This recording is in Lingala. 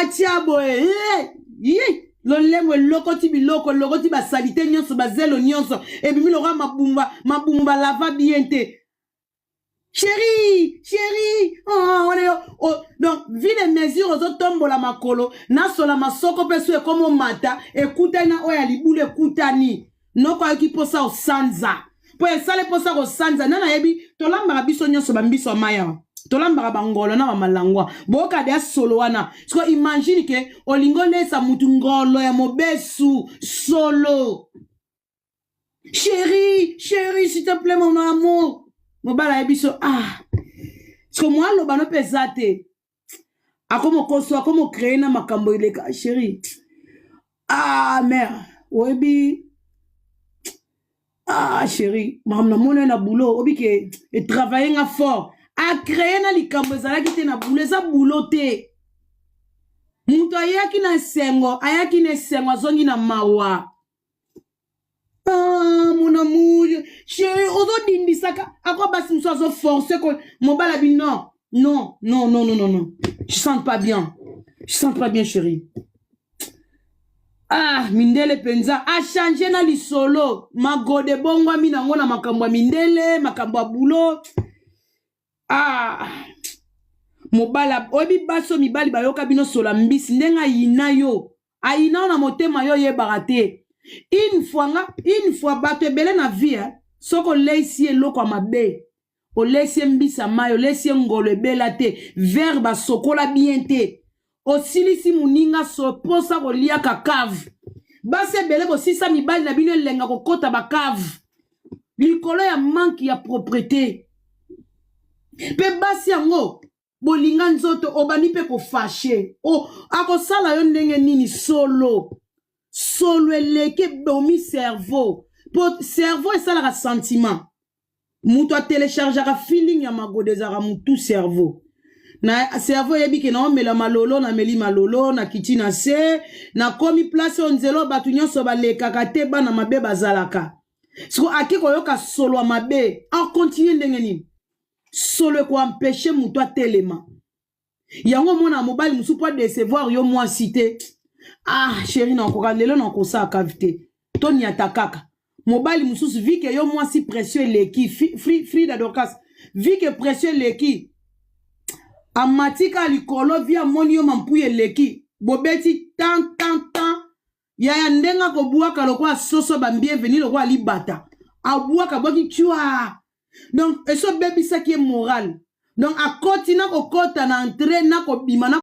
Atia boye ye lolemo elokoti biloko, elokoti basalite nyonso, bazelo nyonso ebimi lokola mabumba mabumba lava bien te. Chéri, chéri, oh, wana yo, oh, donc vie de mesure ozotombola makolo nasola masoko mpe so ekoma omata ekutani na oyo ya libulu ekutani noko ayoki mposa osanza mpo esali mposa kosanza. Nani ayebi? Tolambaka biso nyonso bambiso ya mai awa, tolambaka bangolo na bamalangwa, boyoka ya solo wana. Siko imagine ke olingi olesa mutu ngolo ya mobesu solo. Chéri, chéri, s'il te plaît, mon amour. Mobali ayebi so, ah, siko mwa aloba no mpe eza te, akomokoso, akomocréer na makambo eleka. Chéri, ah mère, oyebi, ah chéri, makambo namoni oyo na boulot, obi ke etravaille nga fort. Acréer na likambo ezalaki te na boulot, eza boulot te. Moto ayaki na esengo, ayaki na esengo, azongi na mawa. Ah, mon amour, chéri, ozodindisaka ako basi mosusu azoforce ko mobali abi: non, non, non, non, non, non, non, je sens pas bien, je sens pas bien, chéri. Ah, mindele mpenza achange na lisolo, magode ebongwami nango na makambo ya mindele, makambo ya boulot. Ah, mobali oyebi, basi oyo mibali bayoka bino sola mbisi ndenge ayina yo, ayina yo na motema, yo oyebaka te. Une fois nga, une fois bato ebele na vie, eh, soki oleisi eloko ya mabe, olesi ye mbisa mai, olesi ye ngolo ebela te, verre basokola bien te, osilisi moninga so mposa koliaka cave. Basi ebele bosisa mibali na bino elenga kokɔta bacave likolo ya manque ya propreté. Mpe basi yango bolinga nzoto, obandi mpe kofâcher o akosala yo ndenge nini? Solo solo eleki, ebomi cerveau, mpo cerveau esalaka sentiment. Moto atelechargeaka feeling ya magoda ezalaka motu, cerveau. Na cerveau eyebi ke naomela malolo, nameli malolo, nakiti na se, nakomi place oyo nzela oyo bato nyonso balekaka te, bana mabe bazalaka. Siko ake koyoka solo ya mabe, akontinue ndenge nini? Solo ekoempêcher moto atelema. Yango omona mobali mosusu mpo adecevoir yo mwasi te: ah chéri, nakoka lelo, nakosala cave te, toniata kaka. Mobali mosusu, vu que yo mwasi pression eleki, Frida Dorcas, vu que pression eleki, amati kaka likolo, vi amoni yo mampuya eleki, bobeti tan tan tan yaya, ndenge akobwaka lokola soso bambienveni, lokola libata abwaka, abwaki twa. Donc eso obebisaki ye moral. Donc akoti na kokɔta na entrée na kobima na